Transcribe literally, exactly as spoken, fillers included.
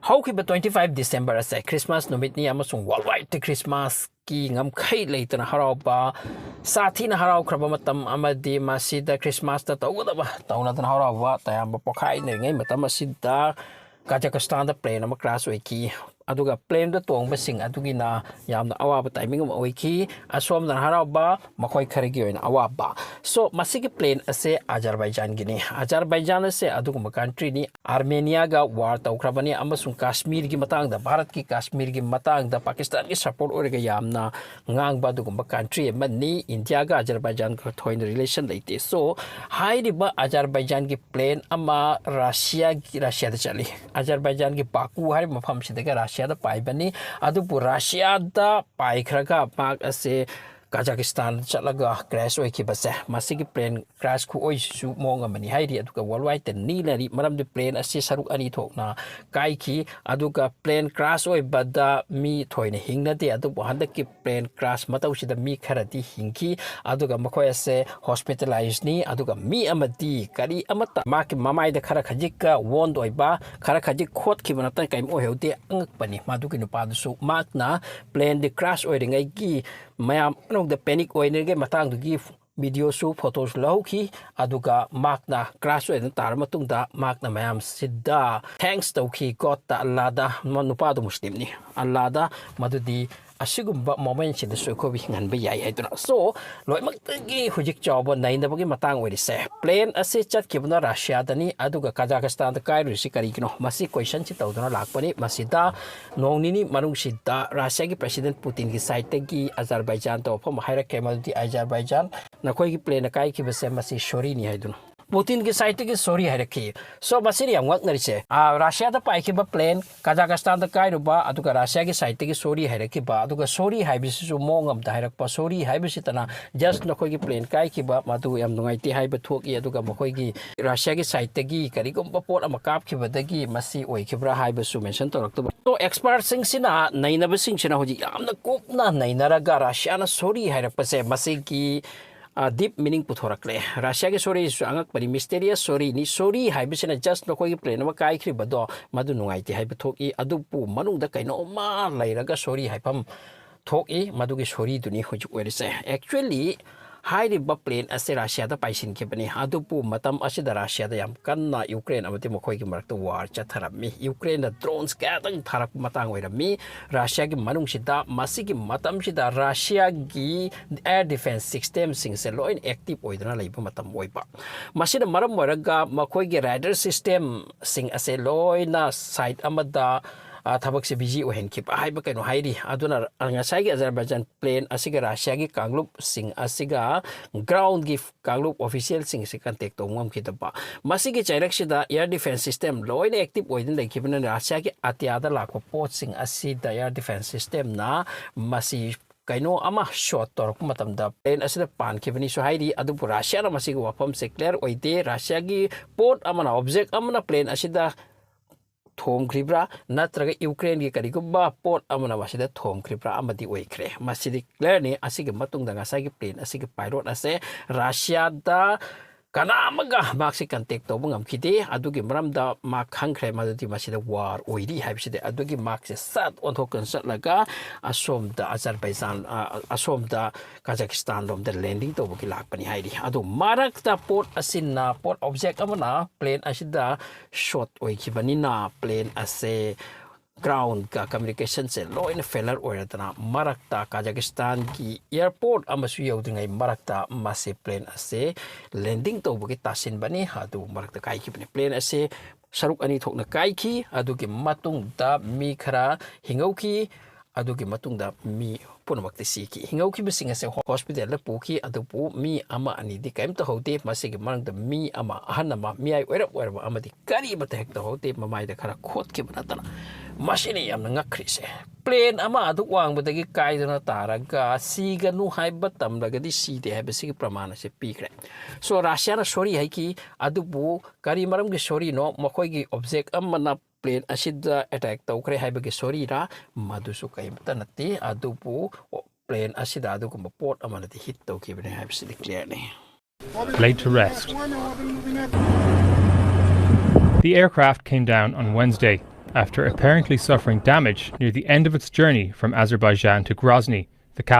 ꯍꯧꯈꯤꯕ twenty five December ꯑꯁꯦ Christmas ꯅꯨꯃꯤꯠꯅꯤ ꯑꯃꯁꯨꯡ worldwide Christmas ꯀꯤ ꯉꯝꯈꯩ ꯂꯩꯇꯅ ꯍꯔꯥꯎꯕ, ꯁꯥꯊꯤꯅ ꯍꯔꯥꯎꯈ꯭ꯔꯕ ꯃꯇꯝ ꯑꯃꯗꯤ ꯃꯁꯤꯗ Christmas ꯇ ꯇꯧꯒꯗꯕ ꯇꯧꯅꯗꯅ ꯍꯔꯥꯎꯕ ꯇꯌꯥꯝꯕ ꯄꯣꯈꯥꯏꯅꯔꯤꯉꯩ ꯃꯇꯝ ꯑꯁꯤꯗ Kazakhstan ꯗ plane ꯑꯃ crash ꯑꯣꯏꯈꯤ꯫ ꯑꯗꯨꯒ plane ꯗ ꯇꯣꯡꯕꯁꯤꯡ ꯑꯗꯨꯒꯤꯅ ꯌꯥꯝꯅ ꯑꯋꯥꯕ timing ꯑꯃ ꯑꯣꯏꯈꯤ꯫ ꯑꯁꯣꯝꯗꯅ ꯍꯔꯥꯎꯕ, ꯃꯈꯣꯏ ꯈꯔꯒꯤ ꯑꯣꯏꯅ ꯑꯋꯥꯕ꯫ So, ꯃꯁꯤꯒꯤ plane ꯑꯁꯦ Azerbaijan ꯒꯤꯅꯤ꯫ Azerbaijan ꯑꯁꯦ ꯑꯗꯨꯒꯨꯝꯕ country ꯅꯤ꯫ Armenia ꯒ war ꯇꯧꯈ꯭ꯔꯕꯅꯤ ꯑꯃꯁꯨꯡ ꯀꯥꯁꯃꯤꯔꯒꯤ ꯃꯇꯥꯡꯗ, ꯚꯥꯔꯠꯀꯤ ꯀꯥꯁꯃꯤꯔꯒꯤ ꯃꯇꯥꯡꯗ ꯄꯥꯀꯤꯁꯇꯥꯟꯒꯤ support ꯑꯣꯏꯔꯒ ꯌꯥꯝꯅ ꯉꯥꯡꯕ ꯑꯗꯨꯒꯨꯝꯕ country ꯑꯃꯅꯤ꯫ ꯏꯟꯗꯤꯌꯥꯒ Azerbaijan ꯒ ꯊꯣꯏꯅ relation ꯂꯩꯇꯦ꯫ So, ꯍꯥꯏꯔꯤꯕ Azerbaijan ꯒꯤ plane ꯑꯃ Russia ꯒꯤ, Russia ꯗ ꯆꯠꯂꯤ꯫ Azerbaijan ꯒꯤ Baku ꯍꯥꯏꯔꯤꯕ ꯃꯐꯝꯁꯤꯗꯒꯤ Russia ꯗ ꯄꯥꯏꯕꯅꯤ꯫ ꯑꯗꯨꯕꯨ Russia ꯗ ꯄꯥꯏꯈ꯭ꯔꯒ ꯃꯍꯥꯛ ꯑꯁꯦ Kazakhstan ꯆꯠꯂꯒ crash ꯑꯣꯏꯈꯤꯕꯁꯦ, ꯃꯁꯤꯒꯤ plane crash ꯈꯨꯑꯣꯏꯁꯤꯁꯨ ꯃꯑꯣꯡ ꯑꯃꯅꯤ ꯍꯥꯏꯔꯤ꯫ ꯑꯗꯨꯒ worldwide ꯇ ꯅꯤꯛꯅꯔꯤ, ꯃꯔꯝꯗꯤ plane ꯑꯁꯤ ꯁꯔꯨꯛ ꯑꯅꯤ ꯊꯣꯛꯅ ꯀꯥꯏꯈꯤ꯫ ꯑꯗꯨꯒ plane crash ꯑꯣꯏꯕꯗ ꯃꯤ ꯊꯣꯏꯅ ꯍꯤꯡꯅꯗꯦ, ꯑꯗꯨꯕꯨ ꯍꯟꯗꯛꯀꯤ plane crash ꯃꯇꯧꯁꯤꯗ ꯃꯤ ꯈꯔꯗꯤ ꯍꯤꯡꯈꯤ꯫ ꯑꯗꯨꯒ ꯃꯈꯣꯏ ꯑꯁꯦ hospitalized ꯅꯤ꯫ ꯑꯗꯨꯒ ꯃꯤ ꯑꯃꯗꯤ ꯀꯔꯤ ꯑꯃꯠꯇ, ꯃꯍꯥꯛꯀꯤ ꯃꯃꯥꯏꯗ ꯈꯔ ꯈꯖꯤꯛꯀ wound ꯑꯣꯏꯕ, ꯈꯔ ꯈꯖꯤꯛ ꯈꯣꯠꯈꯤꯕ ꯅꯠꯇꯅ ꯀꯔꯤꯝ ꯑꯣꯏꯍꯧꯗꯦ꯫ ꯑꯉꯛꯄꯅꯤ꯫ ꯃꯗꯨꯒꯤ ꯅꯨꯄꯥꯗꯨꯁꯨ ꯃꯍꯥꯛꯅ plane ꯗꯤ crash ꯑꯣꯏꯔꯤꯉꯩꯒꯤ ꯃꯌꯥꯝ ꯃꯅꯨꯡꯗ panic ꯑꯣꯏꯅꯔꯤꯉꯩ ꯃꯇꯥꯡꯗꯨꯒꯤ video ꯁꯨ, photo ꯁꯨ ꯂꯧꯍꯧꯈꯤ꯫ ꯑꯗꯨꯒ ꯃꯍꯥꯛꯅ crash ꯑꯣꯏꯗꯨꯅ ꯇꯥꯔ ꯃꯇꯨꯡꯗ ꯃꯍꯥꯛꯅ ꯃꯌꯥꯝꯁꯤꯗ thanks ꯇꯧꯈꯤ, God ꯇ, ꯑꯜꯂꯥꯗ꯫ ꯃ-, ꯅꯨꯄꯥꯗꯨ ꯃꯨꯁꯂꯤꯝꯅꯤ꯫ ꯑꯜꯂꯥꯗ, ꯃꯗꯨꯗꯤ ꯑꯁꯤꯒꯨꯝꯕ moment ꯁꯤꯗꯁꯨ ꯑꯩꯈꯣꯏꯕꯨ ꯍꯤꯡꯍꯟꯕ ꯌꯥꯏ ꯍꯥꯏꯗꯨꯅ꯫ So, ꯂꯣꯏꯅꯃꯛꯇꯒꯤ ꯍꯧꯖꯤꯛ ꯆꯥꯎꯕ ꯅꯩꯅꯕꯒꯤ ꯃꯇꯥꯡ ꯑꯣꯏꯔꯤꯁꯦ, plane ꯑꯁꯤ ꯆꯠꯈꯤꯕꯅ Russia ꯗꯅꯤ, ꯑꯗꯨꯒ Kazakhstan ꯗ ꯀꯥꯏꯔꯨꯔꯤꯁꯤ ꯀꯔꯤꯒꯤꯅꯣ? ꯃꯁꯤ question ꯁꯤ ꯇꯧꯗꯨꯅ ꯂꯥꯛꯄꯅꯤ꯫ ꯃꯁꯤꯗ ꯅꯣꯡ ꯅꯤꯅꯤ ꯃꯅꯨꯡꯁꯤꯗ Russia ꯒꯤ President Putin ꯒꯤ side ꯇꯒꯤ Azerbaijan ꯇ ꯋꯥꯐꯝ ꯑꯃ ꯍꯥꯏꯔꯛꯈ꯭ꯔꯦ, ꯃꯗꯨꯗꯤ Azerbaijan, ꯅꯈꯣꯏꯒꯤ plane ꯅ ꯀꯥꯏꯈꯤꯕꯁꯦ ꯃꯁꯤ sorry ꯅꯤ ꯍꯥꯏꯗꯨꯅ꯫ Putin ꯒꯤ side ꯇꯒꯤ sorry ꯍꯥꯏꯔꯛꯈꯤ꯫ So, ꯃꯁꯤꯅ ꯌꯥꯝ ꯉꯛꯅꯔꯤꯁꯦ, ꯑꯥ, Russia ꯗ ꯄꯥꯏꯈꯤꯕ plane, Kazakhstan ꯗ ꯀꯥꯏꯔꯨꯕ, ꯑꯗꯨꯒ Russia ꯒꯤ side ꯇꯒꯤ sorry ꯍꯥꯏꯔꯛꯈꯤꯕ, ꯑꯗꯨꯒ sorry ꯍꯥꯏꯕꯁꯤꯁꯨ ꯃꯑꯣꯡ ꯑꯃꯗ ꯍꯥꯏꯔꯛꯄ, sorry ꯍꯥꯏꯕꯁꯤꯇꯅ just ꯅꯈꯣꯏꯒꯤ plane ꯀꯥꯏꯈꯤꯕ, ꯃꯗꯨ ꯌꯥꯝ ꯅꯨꯡꯉꯥꯏꯇꯦ ꯍꯥꯏꯕ ꯊꯣꯛꯏ, ꯑꯗꯨꯒ ꯃꯈꯣꯏꯒꯤ Russia ꯒꯤ side ꯇꯒꯤ ꯀꯔꯤꯒꯨꯝꯕ ꯄꯣꯠ ꯑꯃ ꯀꯥꯞꯈꯤꯕꯗꯒꯤ ꯃꯁꯤ ꯑꯣꯏꯈꯤꯕ꯭ꯔꯥ ꯍꯥꯏꯕꯁꯨ mention ꯇꯧꯔꯛꯇꯕ꯫ So, expert ꯁꯤꯡꯁꯤꯅ, ꯅꯩꯅꯕꯁꯤꯡꯁꯤꯅ ꯍꯧꯖꯤꯛ ꯌꯥꯝꯅ ꯀꯨꯞꯅ ꯅꯩꯅꯔꯒ Russia ꯅ sorry ꯍꯥꯏꯔꯛꯄꯁꯦ, ꯃꯁꯤꯒꯤ ꯗꯤꯞ ꯃꯤꯅꯤꯡ ꯄꯨꯊꯣꯔꯛꯂꯦ꯫ ꯔꯁꯤꯌꯥꯒꯤ ꯁꯣꯔꯤꯁꯤꯁꯨ ꯑꯉꯛꯄꯅꯤ, ꯃꯤꯁꯇꯦꯔꯤꯌꯁ ꯁꯣꯔꯤꯅꯤ꯫ ꯁꯣꯔꯤ ꯍꯥꯏꯕꯁꯤꯅ ꯖꯁ ꯅꯈꯣꯏꯒꯤ ꯄ꯭ꯂꯦꯟ ꯑꯃ ꯀꯥꯏꯈ꯭ꯔꯤꯕꯗꯣ ꯃꯗꯨ ꯅꯨꯡꯉꯥꯏꯇꯦ ꯍꯥꯏꯕ ꯊꯣꯛꯏ, ꯑꯗꯨꯕꯨ ꯃꯅꯨꯡꯗ ꯀꯩꯅꯣꯝꯃ ꯂꯩꯔꯒ ꯁꯣꯔꯤ ꯍꯥꯏꯐꯝ ꯊꯣꯛꯏ, ꯃꯗꯨꯒꯤ ꯁꯣꯔꯤꯗꯨꯅꯤ ꯍꯧꯖꯤꯛ ꯑꯣꯏꯔꯤꯁꯦ꯫ ꯑꯦꯛꯆꯨꯋꯦꯂꯤ ꯍꯥꯏꯔꯤꯕ ꯄ꯭ꯂꯦꯟ ꯑꯁꯤ ꯔꯁꯤꯌꯥꯗ ꯄꯥꯏꯁꯤꯟꯈꯤꯕꯅꯤ, ꯑꯗꯨꯕꯨ ꯃꯇꯝ ꯑꯁꯤꯗ ꯔꯁꯤꯌꯥꯗ ꯌꯥꯝ ꯀꯟꯅ ꯌꯨꯀ꯭ꯔꯦꯟ ꯑꯃꯗꯤ ꯃꯈꯣꯏꯒꯤ ꯃꯔꯛꯇ ꯋꯥꯔ ꯆꯠꯊꯔꯝꯃꯤ꯫ ꯌꯨꯀ꯭ꯔꯦꯟꯗ ꯗ꯭ꯔꯣꯟꯁ ꯀꯌꯥꯗꯪ ꯊꯥꯔꯛꯄ ꯃꯇꯥꯡ ꯑꯣꯏꯔꯝꯃꯤ꯫ ꯔꯁꯤꯌꯥꯒꯤ ꯃꯅꯨꯡꯁꯤꯗ ꯃꯁꯤꯒꯤ ꯃꯇꯝꯁꯤꯗ ꯔꯁꯤꯌꯥꯒꯤ ꯑꯦꯌꯔ ꯗꯤꯐꯦꯟꯁ ꯁꯤꯁꯇꯦꯝꯁꯤꯡꯁꯦ ꯂꯣꯏꯅ ꯑꯦꯛꯇꯤꯞ ꯑꯣꯏꯗꯨꯅ ꯂꯩꯕ ꯃꯇꯝ ꯑꯣꯏꯕ꯫ ꯃꯁꯤꯅ ꯃꯔꯝ ꯑꯣꯏꯔꯒ ꯃꯈꯣꯏꯒꯤ ꯔꯦꯗꯥꯔ ꯁꯤꯁꯇꯦꯝꯁꯤꯡ ꯑꯁꯦ ꯂꯣꯏꯅ ꯁꯥꯏꯠ ꯑꯃꯗ, ꯑ, ꯊꯕꯛꯁꯦ ꯕꯤꯖꯤ ꯑꯣꯏꯍꯟꯈꯤꯕ ꯍꯥꯏꯕ ꯀꯩꯅꯣ ꯍꯥꯏꯔꯤ꯫ ꯑꯗꯨꯅ ꯉꯁꯥꯏꯒꯤ ꯑꯖꯔꯕꯥꯏꯖꯥꯟ ꯄ꯭ꯂꯦꯟ ꯑꯁꯤꯒ ꯔꯁꯤꯌꯥꯒꯤ ꯀꯥꯡꯂꯨꯞꯁꯤꯡ ꯑꯁꯤꯒ ꯒ꯭ꯔꯥꯎꯟꯒꯤ ꯀꯥꯡꯂꯨꯞ ꯑꯣꯐꯤꯁꯤꯌꯦꯜꯁꯤꯡꯁꯤ ꯀꯟꯇꯦꯛ ꯇꯧꯕ ꯉꯝꯈꯤꯗꯕ꯫ ꯃꯁꯤꯒꯤ ꯆꯩꯔꯛꯁꯤꯗ ꯑꯦꯌꯔ ꯗꯤꯐꯦꯟꯁ ꯁꯤꯁꯇꯦꯝ ꯂꯣꯏꯅ ꯑꯦꯛꯇꯤꯞ ꯑꯣꯏꯗꯨꯅ ꯂꯩꯈꯤꯕꯅꯤꯅ ꯔꯁꯤꯌꯥꯒꯤ ꯑꯇꯤꯌꯥꯗ ꯂꯥꯛꯄ ꯄꯣꯠꯁꯤꯡ ꯑꯁꯤꯗ ꯑꯦꯌꯔ ꯗꯤꯐꯦꯟꯁ ꯁꯤꯁꯇꯦꯝꯅ ꯃꯁꯤ ꯀꯩꯅꯣ ꯑꯃ ꯁꯣꯠ ꯇꯧꯔꯛꯄ ꯃꯇꯝꯗ ꯄ꯭ꯂꯦꯟ ꯑꯁꯤꯗ ꯄꯥꯟꯈꯤꯕꯅꯤꯁꯨ ꯍꯥꯏꯔꯤ꯫ ꯑꯗꯨꯕꯨ ꯔꯁꯤꯌꯥꯅ ꯃꯁꯤꯒꯤ ꯋꯥꯐꯝꯁꯦ ꯀ꯭ꯂꯤꯌꯥꯔ ꯑꯣꯏꯗꯦ꯫ ꯔꯁꯤꯌꯥꯒꯤ ꯄꯣꯠ ꯑꯃꯅ, ꯑꯣꯕꯖꯦꯛ ꯑꯃꯅ ꯄ꯭ꯂꯦꯟ ꯑꯁꯤꯗ ꯊꯣꯝꯈ꯭ꯔꯤꯕ꯭ꯔꯥ, ꯅꯠꯇ꯭ꯔꯒ ꯌꯨꯀ꯭ꯔꯦꯟꯒꯤ ꯀꯔꯤꯒꯨꯝꯕ ꯄꯣꯠ ꯑꯃꯅ ꯃꯁꯤꯗ ꯊꯣꯝꯈ꯭ꯔꯤꯕ꯭ꯔꯥ ꯑꯃꯗꯤ ꯑꯣꯏꯈ꯭ꯔꯦ꯫ ꯃꯁꯤꯗꯤ ꯀ꯭ꯂꯤꯌꯥꯔꯅꯤ꯫ ꯑꯁꯤꯒꯤ ꯃꯇꯨꯡꯗ ꯉꯁꯥꯏꯒꯤ ꯄ꯭ꯂꯦꯟ ꯑꯁꯤꯒꯤ ꯄꯥꯏꯂꯣꯠ ꯑꯁꯦ ꯔꯁꯤꯌꯥꯗ ꯀꯅꯥ ꯑꯃꯒ ꯃꯍꯥꯛꯁꯤ ꯀꯟꯇꯦꯛ ꯇꯧꯕ ꯉꯝꯈꯤꯗꯦ꯫ ꯑꯗꯨꯒꯤ ꯃꯔꯝꯗ ꯃꯍꯥꯛ ꯈꯪꯈ꯭ꯔꯦ ꯃꯗꯨꯗꯤ ꯃꯁꯤꯗ ꯋꯥꯔ ꯑꯣꯏꯔꯤ ꯍꯥꯏꯕꯁꯤꯗꯤ꯫ ꯑꯗꯨꯒꯤ ꯃꯍꯥꯛꯁꯦ ꯁꯠ ꯑꯣꯟꯊꯣꯛꯇꯨꯅ ꯆꯠꯂꯒ ꯑꯁꯣꯝꯗ ꯑꯖꯔꯕꯥꯏꯖꯥꯟ, ꯑ, ꯑꯁꯣꯝꯗ ꯀꯥꯖꯥꯈꯁꯇꯥꯟ ꯂꯣꯝꯗ ꯂꯦꯟꯗꯤꯡ ꯇꯧꯕꯒꯤ ꯂꯥꯛꯄꯅꯤ ꯍꯥꯏꯔꯤ꯫ ꯑꯗꯨ ꯃꯔꯛꯇ ꯄꯣꯠ ꯑꯁꯤꯅ, ꯄꯣꯠ ꯑꯣꯕꯖꯦꯛ ꯑꯃꯅ ꯄ꯭ꯂꯦꯟ ꯑꯁꯤꯗ ꯁꯣꯠ ꯑꯣꯏꯈꯤꯕꯅꯤꯅ ꯄ꯭ꯂꯦꯟ ꯑꯁꯦ ꯒ꯭ꯔꯥꯎꯟꯒ ꯀꯝꯃ꯭ꯌꯨꯅꯤꯀꯦꯁꯟꯁꯦ ꯂꯣꯏꯅ ꯐꯦꯂꯔ ꯑꯣꯏꯔꯗꯅ ꯃꯔꯛꯇ ꯀꯥꯖꯥꯈꯁꯇꯥꯟꯒꯤ ꯑꯦꯌꯔꯄꯣꯔꯠ ꯑꯃꯁꯨ ꯌꯧꯗ꯭ꯔꯤꯉꯩ ꯃꯔꯛꯇ ꯃꯁꯤ ꯄ꯭ꯂꯦꯟ ꯑꯁꯦ ꯂꯦꯟꯗꯤꯡ ꯇꯧꯕꯒꯤ ꯇꯥꯁꯤꯟꯕꯅꯤ꯫ ꯑꯗꯨ ꯃꯔꯛꯇ ꯀꯥꯏꯈꯤꯕꯅꯤ꯫ ꯄ꯭ꯂꯦꯟ ꯑꯁꯦ ꯁꯔꯨꯛ ꯑꯅꯤ ꯊꯣꯛꯅ ꯀꯥꯏꯈꯤ꯫ ꯑꯗꯨꯒꯤ ꯃꯇꯨꯡꯗ ꯃꯤ ꯈꯔ ꯍꯤꯡꯍꯧꯈꯤ꯫ ꯑꯗꯨꯒꯤ ꯃꯇꯨꯡꯗ ꯃꯤ ꯄꯨꯝꯅꯃꯛꯇꯤ ꯁꯤꯈꯤ꯫ ꯍꯤꯡꯍꯧꯈꯤꯕꯁꯤꯡ ꯑꯁꯦ ꯍꯣꯁꯄꯤꯇꯥꯜꯗ ꯄꯨꯈꯤ, ꯑꯗꯨꯕꯨ ꯃꯤ ꯑꯃ ꯑꯅꯤꯗꯤ ꯀꯔꯤꯝ ꯇꯧꯍꯧꯗꯦ꯫ ꯃꯁꯤꯒꯤ ꯃꯔꯛꯇ ꯃꯤ ꯑꯃ, ꯑꯍꯟ ꯑꯃ, ꯃꯤꯌꯥꯏ ꯑꯣꯏꯔꯞ ꯑꯣꯏꯔꯕ ꯑꯃꯗꯤ ꯀꯔꯤꯃꯠꯇ ꯍꯦꯛ ꯇꯧꯍꯧꯗꯦ, ꯃꯃꯥꯏꯗ ꯈꯔ ꯈꯣꯠꯈꯤꯕ ꯅꯠꯇꯅ꯫ ꯃꯁꯤꯅꯤ ꯌꯥꯝꯅ ꯉꯛꯈ꯭ꯔꯤꯁꯦ꯫ ꯄ꯭ꯂꯦꯟ ꯑꯃ ꯑꯗꯨꯛ ꯋꯥꯡꯕꯗꯒꯤ ꯀꯥꯏꯗꯨꯅ ꯇꯥꯔꯒ ꯁꯤꯒꯅꯨ ꯍꯥꯏꯕ ꯇꯝꯂꯒꯗꯤ ꯁꯤꯗꯦ ꯍꯥꯏꯕꯁꯤꯒꯤ ꯄ꯭ꯔꯃꯥꯟ ꯑꯁꯦ ꯄꯤꯈ꯭ꯔꯦ꯫ ꯁꯣ, ꯔꯁꯤꯌꯥꯅ ꯁꯣꯔꯤ ꯍꯥꯏꯈꯤ, ꯑꯗꯨꯕꯨ ꯀꯔꯤ ꯃꯔꯝꯒꯤ ꯁꯣꯔꯤꯅꯣ? ꯃꯈꯣꯏꯒꯤ ꯑꯣꯕꯖꯦꯛ ꯑꯃꯅ ꯄ꯭ꯂꯦꯟ ꯑꯁꯤꯗ ꯑꯦꯇꯦꯛ ꯇꯧꯈ꯭ꯔꯦ ꯍꯥꯏꯕꯒꯤ ꯁꯣꯔꯤꯔꯥ? ꯃꯗꯨꯁꯨ ꯀꯔꯤꯃꯠꯇ ꯅꯠꯇꯦ꯫ ꯑꯗꯨꯕꯨ plane ꯑꯁꯤꯗ ꯑꯗꯨꯒꯨꯝꯕ ꯄꯣꯠ ꯑꯃꯅꯗꯤ hit ꯇꯧꯈꯤꯕꯅꯤ ꯍꯥꯏꯕꯁꯤꯗꯤ clearꯅꯤ. Laid to rest. The aircraft came down on Wednesday after apparently suffering damage near the end of its journey from Azerbaijan to Grozny,